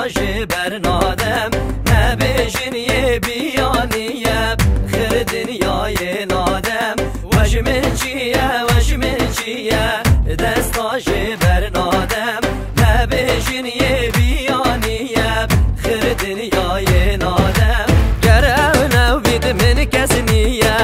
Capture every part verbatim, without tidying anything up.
Ji ber nadem, nebêjin yê biyaniye, xir dinyayê nadem. Weş min çi ye, weş min çi ye, desta ji ber nadem. Nebêjin yê biyaniye, xir dinyayê nadem. Ger ew newbît min kes niye,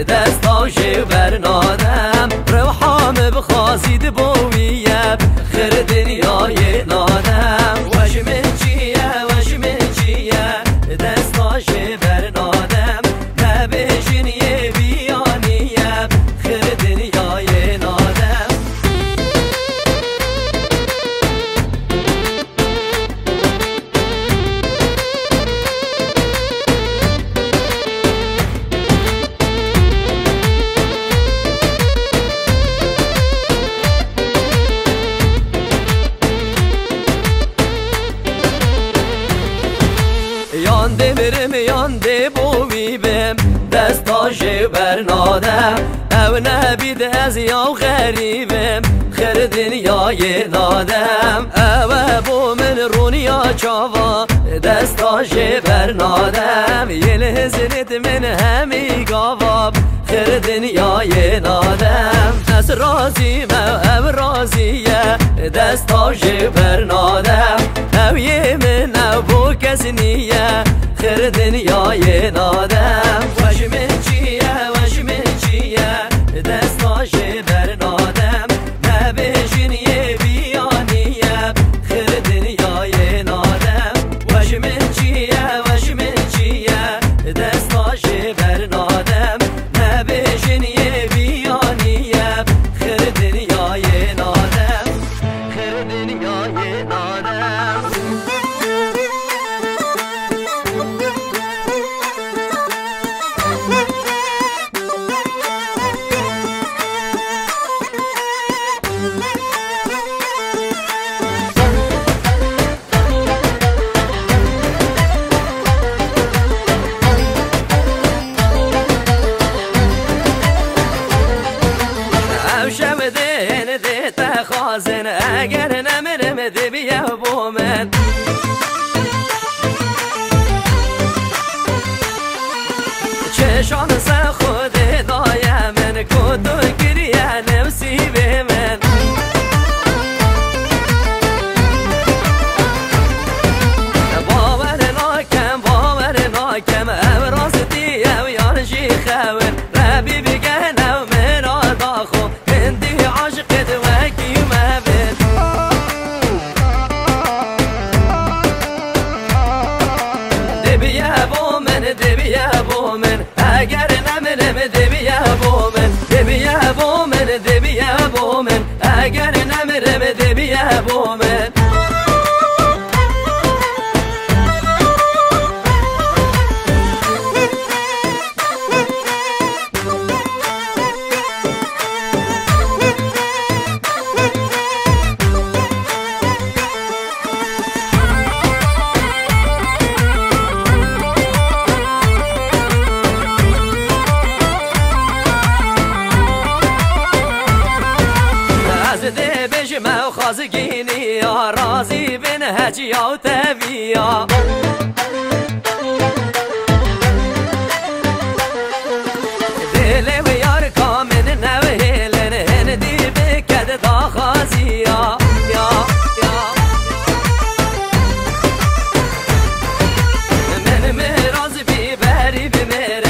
desta ji ber nadem. Rewha min bi xazî dibowiye, xir dinyayê nadem. Weş min çi ye, weş min çi ye, desta ji ber nadem. Nebêjin yê biyaniye, xir dinyayê nadem. Yan dê mirim, yan dê bo wî bim, desta jê ber nadem. Ew nebît ez yaw xerîbim, xir dinyayê nadem. Ew e bo min rûniya çava, desta jê ber nadem. Yê li hizinit min hemî gava, xir dinyayê nadem. Ez razî me, ew razî ye, desta jê ber nadem. Ew yê min, ew bo kes niye, xir dinyayê nadem. Weş min çi ye, weş min çi ye, desta jê ber nadem. Nebêjin yê biyaniye, xir dinyayê nadem. Weş min çi ye, weş min çi ye, desta jê ber nadem. Nebêjin yê biyaniye, xir dinyayê nadem. Xir dinyayê nadem. Ew şev dê hên dê te xwazin, eger nemirim dibiye bo min. Çi şanse Xwedê daye min, ku tu kiriye newsîbê min. Bawer nakem, bawer nakem, ev rastî ew yan jî xewin. Rebî bigehne ew min a daxo, hindî aşiqê di wekî me bin. Dibiye bo min, dibiye bo min, eger nemirim dibiye bo min, dibiye bo min, dibiye bo min, eger nemirim dibiye bo min. Ez dê bêjim ew xwazgînî ya, razî bin heciya û teviya. Dilê wî yar ka min newhêlin, hindî bike di daxwaziya, ya, ya. Min miraz bî berî bimêr,